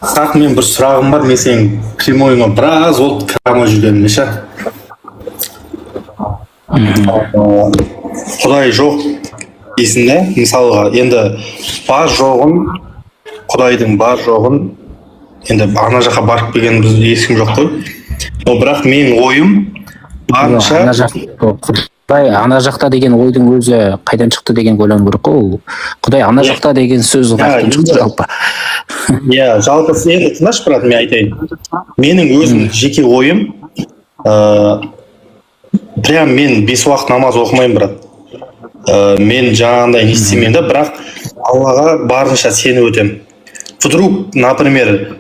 Ысқақ, мен бір сұрағым бар. Мен сенің прямойыңа біраз болды кіре алмай жүргеніме ше. Құдай жоқ дейсің да. Мысалға, енді бар жоғын, құдайдың бар жоғын енді ана жаққа барып келгеніміз ешкім жоқ қой. Но бірақ менің ойым барынша Ана жақ, құдай ана жақта деген ойдың өзі қайдан шықты деген ойлану керек қой. Ол құдай ана жақта деген сөз қаяқтан шықты жалпы? Иә, жалпы, енді тыңдашы, брат, мен айтайын. Менің өзім жеке ойым, прям мен бес уақыт намаз оқымаймын, брат. Мен жаңағындай не істемеймін да, бірақ Аллаға барынша сеніп өтемін. Вдруг, например,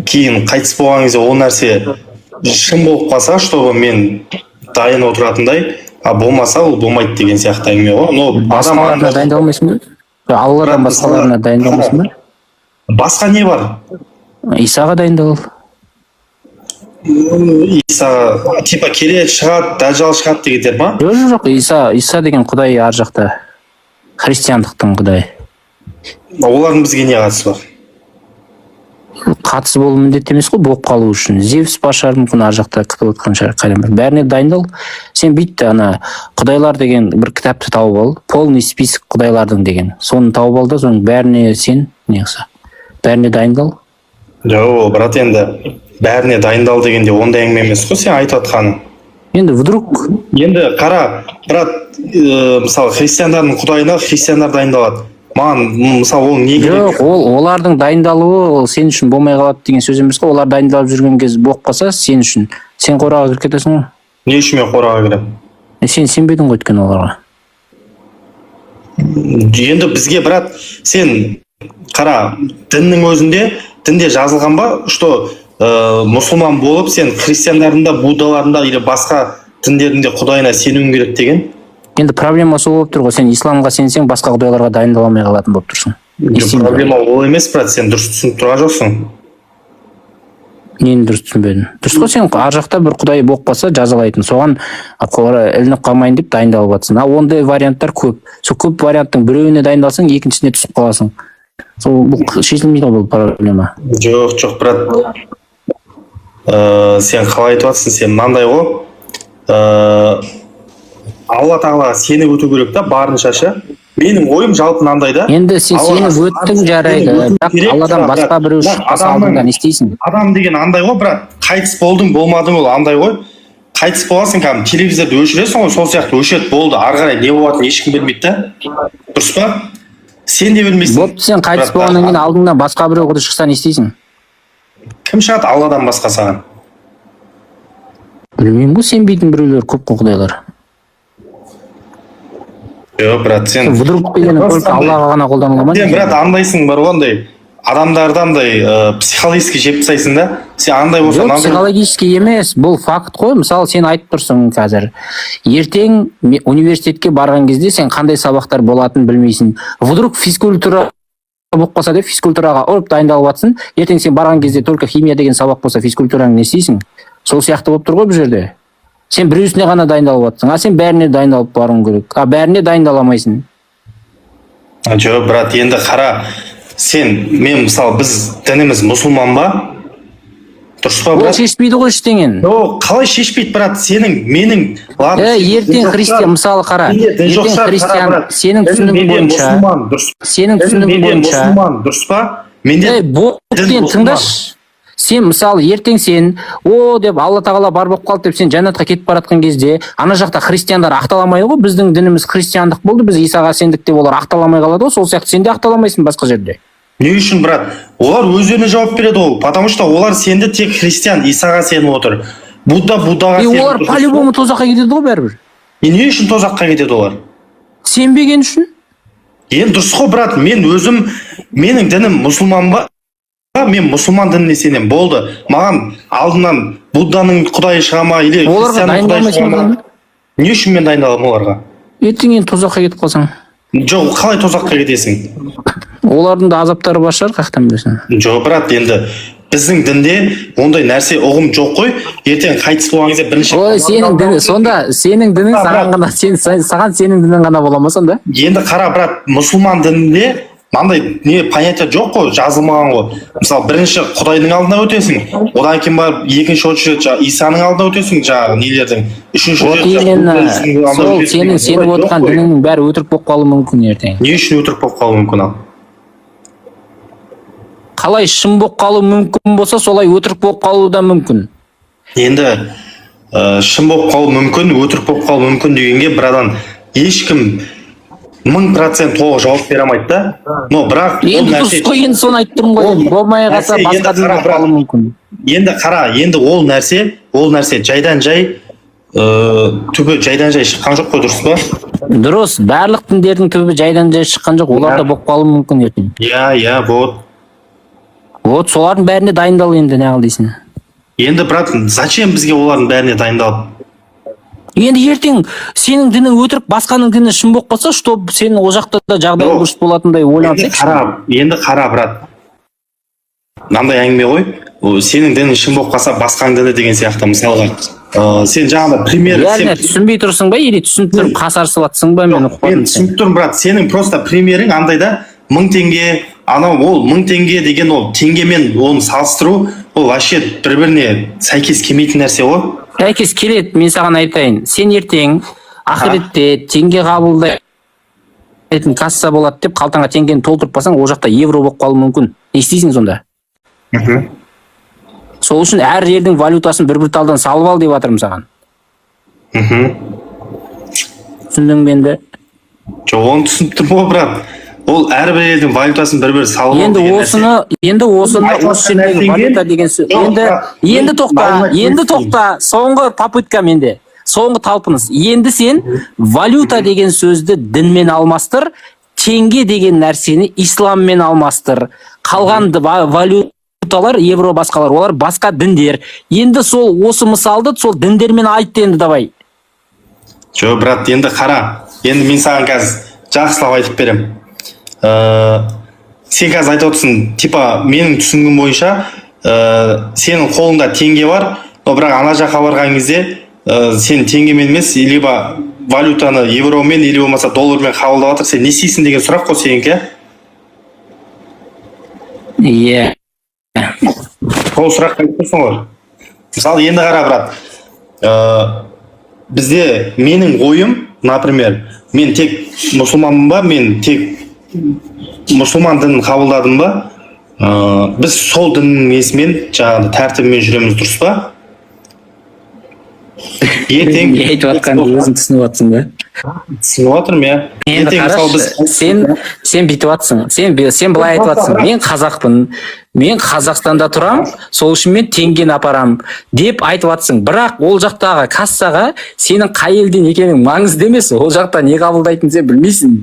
кейін қайтыс болған кезде ол нәрсе шын болып қалса, чтобы мен дайын отыратындай, а болмаса, ол болмайды деген сияқты әңгіме ғой. Но адам Басқаларына дайындалмайсың ба? Алладан Брат, басқаларына дайындалмайсың ба? Басқа не бар? Исаға дайындал. Исаға типа келеді, шығады, дәжжал шығады дегендер ма? Жоқ, Иса, Иса деген құдай ар жақта, христиандықтың құдайы. Олардың бізге не қатысы бар? Қатысы болу міндетті емес қой. Болып қалу үшін Зевс бар шығар, мүмкін, ар жақта күтіп отқан шығар, қайдан бір. Бәріне дайындал. Сен бүйт те, ана «Құдайлар» деген бір кітапты тауып ал, полный список құдайлардың деген, соны тауып ал да, соның бәріне сен не қылса, бәріне дайындал. Жоқ, ол, брат, енді бәріне дайындал дегенде ондай әңгіме емес қой сен айтып жатқаның. Енді вдруг. Енді қара, брат, мысалы, христиандардың құдайына христиандар дайындалады. Маған мысалы, ол не керек? Жоқ, ол олардың дайындалуы ол сен үшін болмай қалады деген сөз емес қой. Олар дайындалып жүрген кез болып қалса, сен үшін, сен қораға кіріп кетесің ғой. Не үшін мен қораға кіремін? Е, сен сенбедің ғой өйткені оларға. Енді бізге, брат, сен қара, діннің өзінде, дінде жазылған ба, что мұсылман болып сен христиандардың да, буддалардың да или басқа діндердің де құдайына сенуің керек деген? Енді проблема сол болып тұр ғой: сен исламға сенсең, басқа құдайларға дайындала алмай қалатын болып тұрсың. Не істейміз? Проблема ол емес, брат, сен дұрыс түсініп тұрған жоқсың. Нені дұрыс түсінбедің? Дұрыс қой. Сен ар жақта бір құдай болып қалса жазалайтын, соған ілініп қалмайын деп дайындалып жатрсың. А ондай варианттар көп. Сол көп варианттың біреуіне дайындалсаң, екіншісіне түсіп қаласың. Сол бұл шешілмейді ғой бұл проблема. Жоқ, брат, сен қалай айтып жатрсың? Сен мынандай ғой, Алла тағалаға сеніп өту керек та барынша ше. Менің ойым жалпы мынандай да. Енді сен Аллаға сеніп өттің, жарайды, сеніп өту бірақ керек, Алладан бірақ, басқа біреу бірақ шықпаса, алдыңда не істейсің? Адам деген андай ғой, брат, қайтыс болдың, болмадың, ол андай ғой. Қайтыс боласың, кәдімгі телевизорды өшіресің ғой, сол сияқты өшеді, болды. Ары қарай не болатынын ешкім білмейді да, дұрыс па? Сен де білмейсің. Бопты, сен қайтыс Брат, болғаннан кейін алдыңнан басқа біреу құдай шықса, не істейсің? Кім шығады Алладан басқа саған? Білмеймін ғой, сенбейтін біреулер көп қой, құдайлар. Жоқ, брат, сен Вдруг деген Просто только Аллаға ғана қолданыла ма? Сен, брат, андайсың бар ғой, андай адамдарды андай психологически жеп тастайсың да. Сен андай болса, Жоқ, мынандай. психологический емес, бұл факт қой. Мысалы, сен айтып тұрсың қазір, ертең университетке барған кезде сен қандай сабақтар болатынын білмейсің. Вдруг физкультура болып қалса деп, физкультураға ұрып дайындалып жатсың. Ертең сен барған кезде только химия деген сабақ болса, физкультураңды не істейсің? Сол сияқты болып тұр ғой бұл жерде. Сен біреусіне ғана дайындалып жатсың, а сен бәріне дайындалып баруың керек, а бәріне дайындала алмайсың. Жоқ, брат, енді қара, сен, мен, мысалы, біз дініміз мұсылман ба, дұрыс па, Ол брат? шешпейді ғой ештеңені. Жоқ, қалай шешпейді, брат? Сенің, менің, ладно, Е, сен ертең дін жоқ христиан шығар. Мысалы, қара, Сенде дін жоқ ертең шығар, қара, христиан брат. сенің Дін түсінігің менде бойынша мұсылман, дұрыс. Сенің Дін түсінігің менде бойынша мұсылман, дұрыс па? Менде Ей, болды, дін сен мұсылман. тыңдашы. Сен, мысалы, ертең сен о деп, Алла тағала бар болып қалды деп, сен жәннатқа кетіп бара жатқан кезде ана жақта христиандар ақталамайды ғой. Біздің дініміз христиандық болды, біз Исаға сендік деп олар ақталамай қалады ғой. Сол сияқты сен де ақталамайсың басқа жерде. Не үшін, брат? Олар өздеріне жауап береді ол, потому что олар сенді тек христиан, Исаға сеніп отыр, Будда Буддаға И сеніп олар отыр. по любому тозаққа кетеді ғой бәрібір. И не үшін тозаққа кетеді олар? Сенбеген үшін. Енді дұрыс қой, брат. Мен өзім, менің дінім мұсылман ба, мен мұсылман дініне сенемін, болды. Маған алдынан Будданың құдайы шыға ма или Оларға христианның құдайы дайындалмайсың шыға ба? ма, не үшін мен дайындаламын оларға? Ертең енді тозаққа кетіп қалсаң. Жоқ, қалай тозаққа кетесің? Олардың да азаптары бар шығар, қаяқтан білесің? Жоқ, брат, енді біздің дінде ондай нәрсе, ұғым жоқ қой. Ертең қайтыс болған кезде бірінші Ой, сенің діні сонда, сенің дінің Брат. саған ғана, сен саған сенің дінің ғана бола ма сонда? Енді қара, брат, мұсылман дінінде Мынандай не понятие жоқ қой, жазылмаған ғой. Мысалы, бірінші Құдайдың алдына өтесің, одан кейін барып екінші очередь жаңағы Исаның алдына өтесің, жаңағы нелердің, үшінші Вот очередь жаңағы именно. Будданың алдына Сол өтесің сенің деген сеніп ондай жоқ отырған қой. дініңнің бәрі өтірік болып қалуы мүмкін ертең. Не үшін өтірік болып қалуы мүмкін ал? Қалай шын болып қалуы мүмкін болса, солай өтірік болып қалуы да мүмкін. Енді шын болып қалуы мүмкін, өтірік болып қалуы мүмкін дегенге, братан, ешкім 1000% толық жауап бере алмайды да. Но бірақ ол Енді нәрсе дұрыс қой, енді соны айтып тұрмын ғой. Ол Болмай қалса, нәрсе енді басқа дін қара, болып қалуы мүмкін. Енді қара, енді ол нәрсе жайдан жай түбі жайдан жай шыққан жоқ қой, дұрыс па? Дұрыс, барлық діндердің түбі жайдан жай шыққан жоқ, олар да болып қалуы мүмкін ертең. Иә, вот. Вот солардың бәріне дайындал енді, не қыл дейсің? Енді, брат, зачем бізге олардың бәріне дайындалып? Енді ертең сенің дінің өтірік, басқаның діні шын болып қалса, чтобы сенің ол жақта да жағдайың Жоқ. дұрыс болатындай Енді ойлансайшы. қара, енді қара, брат, мынандай әңгіме ғой. О, сенің дінің шын болып қалса, басқаның діні деген сияқты. Мысалға, сен жаңағыдай пример Реально сен, түсінбей тұрсың ба или түсініп тұрып қасарысып жатсың ба, мен мен ұқпадым сені. түсініп тұрмын, брат. Сенің просто примерің андай да: 1000 теңге анау, ол 1000 теңге деген, ол теңгемен оны салыстыру, ол вообще бір біріне сәйкес келмейтін нәрсе ғой. Сәйкес келеді, мен саған айтайын. Сен ертең ақыретте теңге қабылдайтын касса болады деп қалтаңа теңгені толтырып барсаң, ол жақта евро болып қалуы мүмкін. Не істейсің сонда? Сол үшін әр жердің валютасын бір бір талдан салып ал деп жатырмын саған. Түсіндің бе енді? Жоқ, оны түсініп тұрмын ғой, брат. Ол әрбір елдің валютасын бір бір салып ал Енді деген нәрсе. Енді осыны Айтып осы жатқан жердегі нәрсеңе- валюта деген сөз Жоқ, енді бірақ енді мен тоқта, балалар енді келіспеймін. тоқта, соңғы попытка менде, соңғы талпыныс. Енді сен валюта деген сөзді дінмен алмастыр, теңге деген нәрсені исламмен алмастыр. Қалған валюталар, евро, басқалар, олар басқа діндер. Енді сол осы мысалды сол діндермен айт енді, давай. Жоқ, брат, енді қара, енді мен саған қазір жақсылап айтып беремін. Сен қазір айтып отырсың, типа, менің түсінігім бойынша, сенің қолыңда теңге бар, но бірақ ана жаққа барған кезде сен теңгемен емес, либо валютаны евромен или болмаса доллармен қабылдап жатыр, сен не істейсің деген сұрақ қой сенікі, иә? Иә. Сол сұраққа айтып тұрсың ғой. Мысалы, енді қара, брат, бізде, менің ойым, например, мен тек мұсылманмын ба, мен тек мұсылман дінін қабылдадым ба, біз сол діннің несімен, жаңағы тәртібімен жүреміз, дұрыс па? Ертең Не айтып жатқаныңды өзің түсініп жатсың ба? Түсініп жатырмын, иә. Енді Ертең, мысалы, қарашы, біз сен бүйтіп жатсың, сен былай айтып жатсың: мен қазақпын, мен Қазақстанда тұрам, сол үшін мен теңгені апарам деп айтып жатсың. Бірақ ол жақтағы кассаға сенің қай елден екенің маңызды емес, ол жақта не қабылдайтынын сен білмейсің.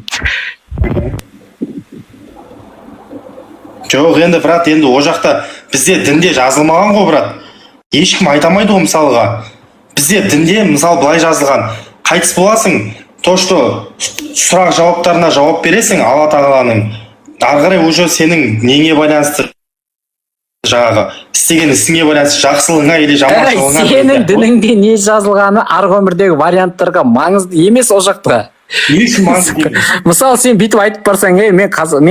Жоқ, енді, брат, енді ол жақта бізде дінде жазылмаған ғой, брат. Ешкім айта алмайды ғой. Мысалға, бізде дінде, мысалы, былай жазылған: қайтыс боласың, то что сұрақ жауаптарына жауап бересің Алла тағаланың, ары қарай уже сенің неңе байланысты, жаңағы істеген ісіңе байланысты, жақсылығыңа или Әй, жаманшылығыңа. сенің дініңде не жазылғаны арғы өмірдегі варианттарға маңызды емес ол жақта. Не үшін маңызды емес? Мысалы, сен бүйтіп айтып барсаң: ей, мен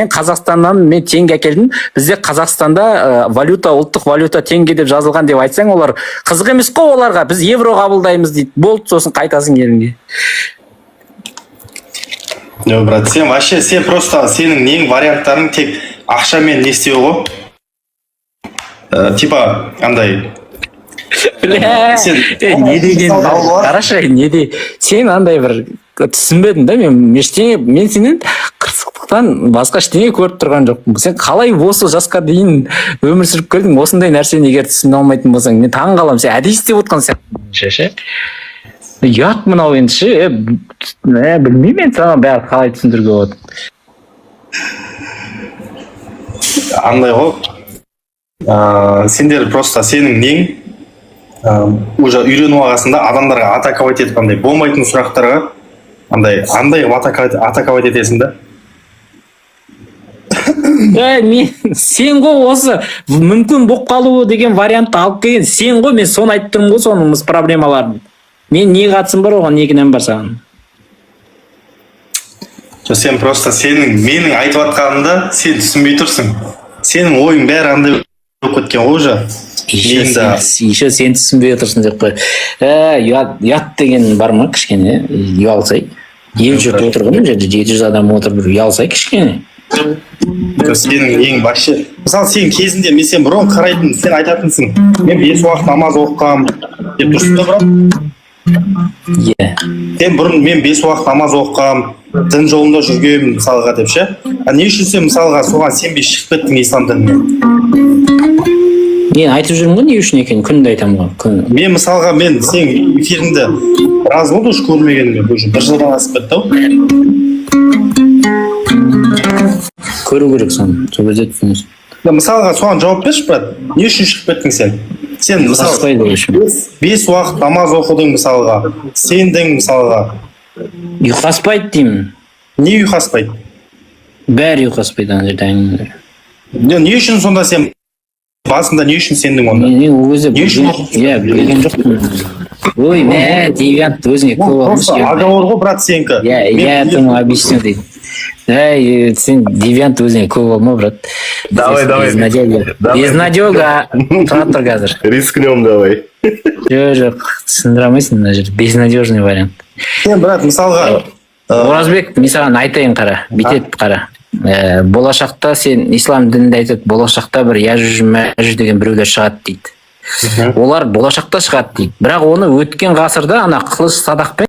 Қазақстаннан, мен теңге әкелдім, бізде Қазақстанда валюта, ұлттық валюта теңге деп жазылған деп айтсаң, олар қызық емес қой оларға, біз евро қабылдаймыз дейді, болды, сосын қайтасың еліңе. Жоқ, брат, сен вообще, сен просто, сенің нең, варианттарың тек ақшамен не істеу ғой. Типа андай Бля, не деген, қарашы, не де сен андай бір түсінбедім да мен ештеңе. Мен сенен қырсықтықтан басқа ештеңе көріп тұрған жоқпын. Сен қалай осы жасқа дейін өмір сүріп келдің, осындай нәрсені егер түсіне алмайтын болсаң, мен таң қаламын. Сен әдейі істеп отқан сияқтысың ше. Ұят мынау енді ше. Білмеймін енді, саған бәрі қалай түсіндіруге болады. Андай ғой, сендер просто, сенің нең, уже үйреніп алғансың да адамдарға атаковать етіп, андай болмайтын сұрақтарға андай қылып атаковать етесің да. Ей, мен сен ғой, осы мүмкін болып қалуы деген вариантты алып келген сен ғой. Мен соны айтып тұрмын ғой, соның проблемаларын. Мен не қатысым бар оған, не кінәм бар саған? Жоқ, сен просто сенің, менің айтып жатқанымды сен түсінбей тұрсың. Сенің ойың бәрі андай болып кеткен ғой уже. Еще Миыңда. сен, еще сен түсінбей отырсың деп қой. Ә, ұят, ұят деген бар ма кішкене? Ұялсай. Ел жұрт отыр ғой мына жерде, 700 адам отыр, бір ұялсай кішкене. Жоқ, сенің ең вообще, мысалы, сен кезінде, мен сен бұрын қарайтын, сен айтатынсың: «Мен бес уақыт намаз оқығанмын», — деп. Дұрыс па, брат? Иә. Сен бұрын «Мен бес уақыт намаз оқығанмын, дін жолында жүргенмін», мысалға, деп ше. А не үшін сен, мысалға, соған сенбей шығып кеттің ислам дінінен? Мен айтып жүрмін ғой не үшін екенін, күнде айтамын ғой. Күн. Мен, мысалға, мен сен эфиріңді біраз болды уже көрмегеніме, уже бір жылдан асып кетті ау. Көру керек соны. Сол кезде түсінесің. Да, мысалға, соған жауап берші, брат. Не үшін шығып кеттің сен? Сен, мысалы, Баспайды ол үшін. бес уақыт намаз оқыдың, мысалға, сендің, мысалға. Ұйқаспайды деймін. Не ұйқаспайды? Бәрі ұйқаспайды ана жерде әңгімелер. Не үшін сонда сен басында, не үшін сендің онда? Мен ол кезде Не үшін? Иә, білген жоқпын. Ой, мә, девиант өзіңе көп Просто алмыш. оговор ғой, брат, сенікі. Я, я этому объясню дейді. Әй, сен девиант өзіңе көп алма, брат. Давай, давай. Безнадега. Давай. Безнадега. Тұра тұр қазір. Рискнем давай. Жоқ, жоқ, түсіндіре алмайсың мына жерде. Безнадежный вариант. Сен, брат, мысалға, Оразбек, мен саған айтайын, қара, бүйтеді, қара. Болашақта сен, ислам дінінде айтады, болашақта бір Яжуж Мәжуж деген біреулер шығады дейді. Олар болашақта шығады дейді. Бірақ оны өткен ғасырда ана қылыш садақпен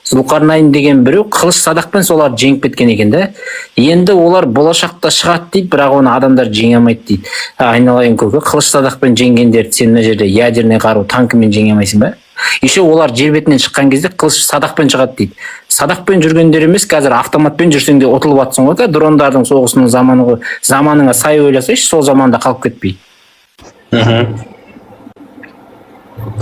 Зұлқарнайын деген біреу қылыш садақпен соларды жеңіп кеткен екен да. Енді олар болашақта шығады дейді, бірақ оны адамдар жеңе алмайды дейді. А, айналайын көке, қылыш садақпен жеңгендерді сен мына жерде ядерный қару, танкімен жеңе алмайсың ба? Еще олар жер бетінен шыққан кезде қылыш садақпен шығады дейді. Садақпен жүргендер емес, қазір автоматпен жүрсең де ұтылып жатсың ғой, қазір дрондардың соғысының заманы ғой. Заманыңа сай ойласайшы, сол заманда қалып кетпей.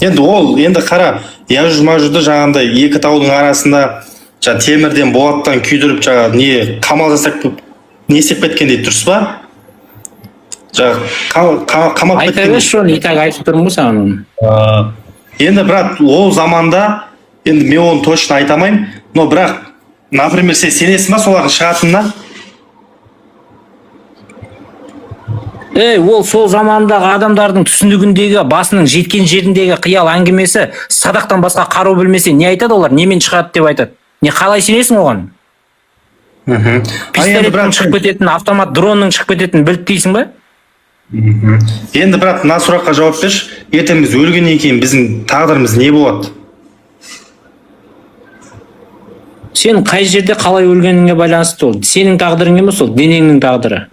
Енді ол, енді қара, Яжуж Мажужды жаңағындай екі таудың арасында жаңа темірден, болаттан күйдіріп, жаңағы не қамал жасап, не істеп кеткен дейді, дұрыс па? Жаңағы қамап Айта кеткен. берші оны, и так айтып тұрмын ғой саған оны. Енді, брат, ол заманда, енді мен оны точно айта алмаймын, но бірақ, например, сен сенесің ба солардың шығатынына? Ей, ол сол замандағы адамдардың түсінігіндегі, басының жеткен жеріндегі қиял әңгімесі. Садақтан басқа қару білмесе, не айтады олар, немен шығады деп айтады? Не, қалай сенесің оған? А енді, Пистолеттің брат, шығып кететін, автомат, дронның шығып кететінін біліп дейсің ба? Енді, брат, мына сұраққа жауап берші: ертең біз өлгеннен кейін біздің тағдырымыз не болады? Сен қай жерде, қалай өлгеніңе байланысты ол. Сенің тағдырың емес, ол денеңнің тағдыры.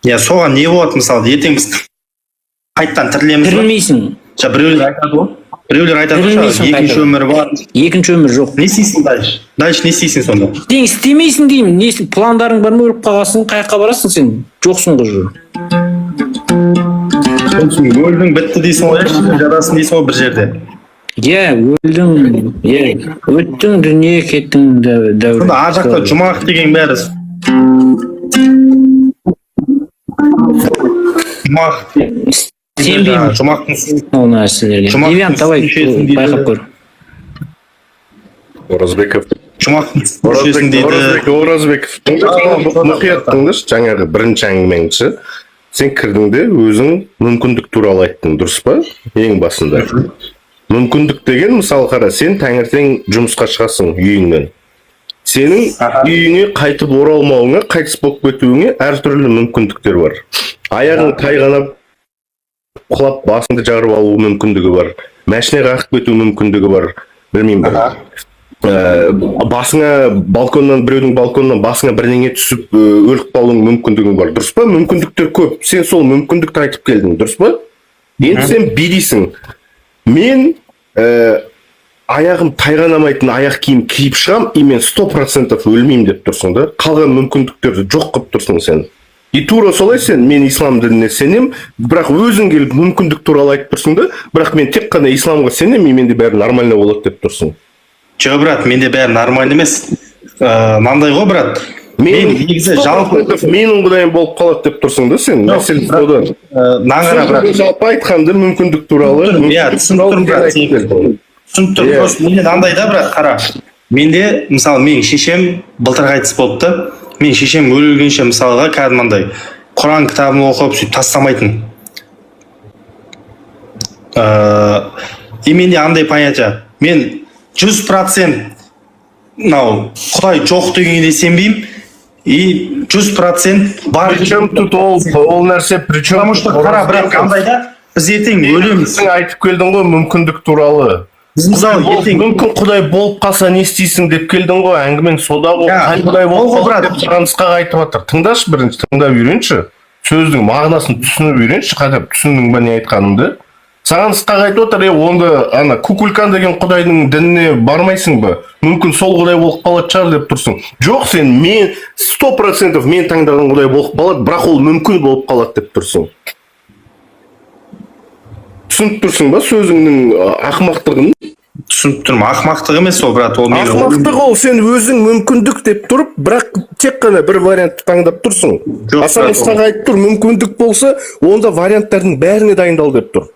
Иә, соған не болады? Мысалы, ертең біз қайтадан тірілеміз ба? Тірілмейсің. Жаңа біреулер айтады ғой, біреулер айтады ғой, Тірілмейсің екінші қайтадан. өмір бар. Екінші өмір жоқ. Не істейсің дальше? Дальше не істейсің сонда? Сен істемейсің деймін. Не, пландарың бар ма? Өліп қалғансың, қай жаққа барасың? Сен жоқсың ғой уже. Өлдің, бітті дейсің ғой, иә, жатасың дейсің ғой бір жерде. Иә, өлдің, иә, өттің дүние, кеттің дәурен. Сонда ар жақта жұмақ деген бәрі жұмақ. Сенбеймін Жұмақтың ол нәрселерге. Жұмақтың Девиант, давай, ішесің дейді. байқап көр. Оразбеков. Жұмақтың Оразбек, ішесің дейді. Оразбек, Оразбеков. Мұқият тыңдашы, жаңағы бірінші әңгімеңді ше. Сен кірдің де өзің мүмкіндік туралы айттың, дұрыс па? Ең басында. Мүмкіндік деген, мысалы, қара, сен таңертең жұмысқа шығасың үйіңнен. Сенің үйіңе қайтып оралмауыңа, қайтыс болып кетуіңе әртүрлі мүмкіндіктер бар. Аяғың тайғанап құлап, басыңды жарып алу мүмкіндігі бар. Машина қағып кету мүмкіндігі бар. Білмеймін, бір басыңа балконнан, біреудің балконынан басыңа бірдеңе түсіп, өліп қалуың мүмкіндігің бар, дұрыс па? Мүмкіндіктер көп. Сен сол мүмкіндікті айтып келдің, дұрыс па? Енді сен билейсің: мен аяғым тайғанамайтын аяқ киім киіп шығам и мен 100% өлмеймін деп тұрсың да, қалған мүмкіндіктерді жоқ қылып тұрсың сен. И тура солай сен: «Мен ислам дініне сенем», бірақ өзің келіп мүмкіндік туралы айтып тұрсың да, бірақ «мен тек қана исламға сенемін и менде бәрі нормально болады» деп тұрсың. Жоқ, брат, менде бәрі нормально емес. Мынандай ғой, брат, мен негізі жалпы менің құдайым болып қалады деп тұрсың да сен. Жоқ, мәселе брат, сода. Мынаны қара, брат. Жалпы айтқанды мүмкіндік туралы. Иә, түсініп тұрмын, брат, түсініп тұрмын. Просто менде мынандай да, брат, қара, менде, мысалы, менің шешем былтыр қайтыс болды. Мен шешем өлгенше, мысалға, кәдімгі андай Құран кітабын оқып, сөйтіп тастамайтын. И менде андай понятие: мен 100% мынау құдай жоқ дегенге де сенбеймін и 100% бар. Причем тут ол нәрсе, причем? Потому что қара, бірақ андай да, біз ертең өлеміз. Сен айтып келдің ғой мүмкіндік туралы. Біз, мысалы, ертең Мүмкін құдай болып қалса, не істейсің деп келдің ғой, әңгімең сода ғой. Иә, Қай құдай ол болып ғой, қалды брат. деп саған Ысқақ айтып жатыр. Тыңдашы, бірінші тыңдап үйренші, сөздің мағынасын түсініп үйренші хотя бы. Түсіндің ба не айтқанымды? Саған Ысқақ айтып отыр: е, онда ана Кукулькан деген құдайдың дініне бармайсың ба, мүмкін, сол құдай болып қалатын шығар деп тұрсың. Жоқ, сен мен 100% мен таңдаған құдай болып қалады, бірақ ол мүмкін болып қалады деп тұрсың. Түсініп тұрсың ба сөзіңнің ақымақтығын? Түсініп тұрмын. Ақымақтық емес ол, брат, ол менің Ақымақтық ол. Сен өзің мүмкіндік деп тұрып, бірақ тек қана бір вариантты таңдап тұрсың. Жоқ, А саған брат, Ысқақ айтып тұр: мүмкіндік болса, онда варианттардың бәріне дайындал деп тұр.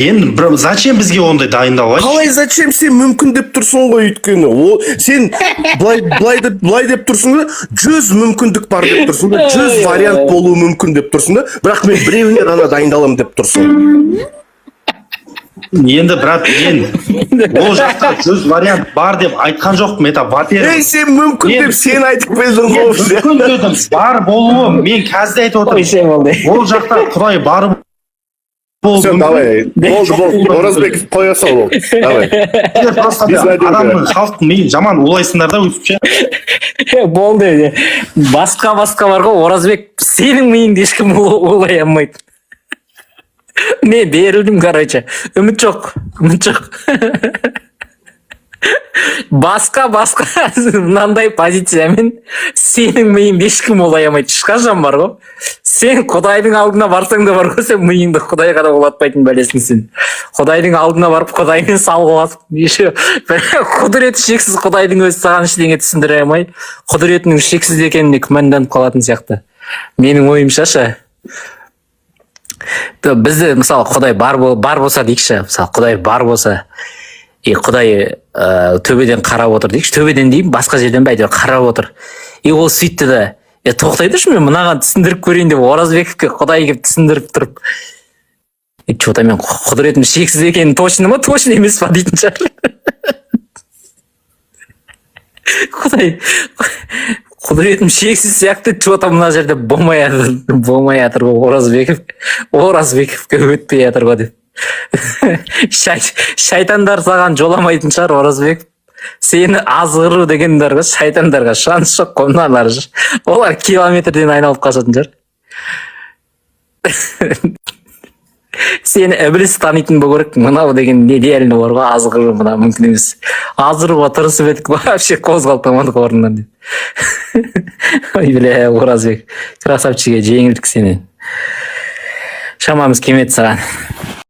Енді бір зачем бізге ондай дайындау, айтшы? Қалай зачем? Сен мүмкін деп тұрсың ғой. Өйткені ол сен былай былай деп, былай деп тұрсың да, 100 мүмкіндік бар деп тұрсың да, 100 вариант болуы мүмкін деп тұрсың да, бірақ мен біреуіне ғана дайындаламын деп тұрсың. Енді, брат, мен ол жақта 100 вариант бар деп айтқан жоқпын, это во первых. Ей, сен мүмкін деп сен айтып келдің Мен ғой. мүмкін дедім, бар болуы. Мен қазір де айтып отырмын, Болды. ол жақта құдай бар болуы Все, мүмкін. давай, болды, болды, Оразбек, қоя сал, болды, давай. Сендер просто Безнадега. адамның, халықтың миын жаман улайсыңдар да өйтіп ше. Болды. Басқа бар ғой, Оразбек, сенің миыңды ешкім улай алмайды. Мен берілдім, короче, үміт жоқ, үміт жоқ. Басқа мынандай позициямен сенің миыңды ешкім улай алмайды ешқашан. Бар ғой, сен құдайдың алдына барсаң да, бар ғой, сен миыңды құдайға да улатпайтын бәлесің. Сен құдайдың алдына барып, құдаймен салғыласып, еще құдіреті шексіз құдайдың өзі саған ештеңе түсіндіре алмай, құдіретінің шексіз екеніне күмәнданып қалатын сияқты, менің ойымша ше. Бізде, мысалы, құдай бар болса дейікші, мысалы, құдай бар болса и құдай төбеден қарап отыр дейікші, төбеден деймін, басқа жерден бе, әйтеуір қарап отыр. И ол сөйтті да: е, тоқтай тұршы, мен мынаған түсіндіріп көрейін деп, Оразбековке құдай келіп түсіндіріп тұрып: е, че то мен құдіретім шексіз екенін точно ма, точно емес па дейтін шығар құдай. Құдіретім шексіз сияқты, че то мына жерде болмай жатыр, болмай жатыр ғой, Оразбеков, Оразбековке өтпей жатыр ғой деп. Шайтандар саған жоламайтын шығар, Оразбеков. Сені азғыру деген бар ғой, шайтандарға шанс жоқ қой мыналар. Олар километрден айналып қашатын шығар сені. Ібіліс танитын болу керек мынау деген нереально бар ғой, азғыру мына мүмкін емес, азғыруға тырысып едік, вообще қозғалта алмадық орнынан деп. Ой, бля, Оразбек красавчик, жеңілдік сенен, шамамыз келмеді саған.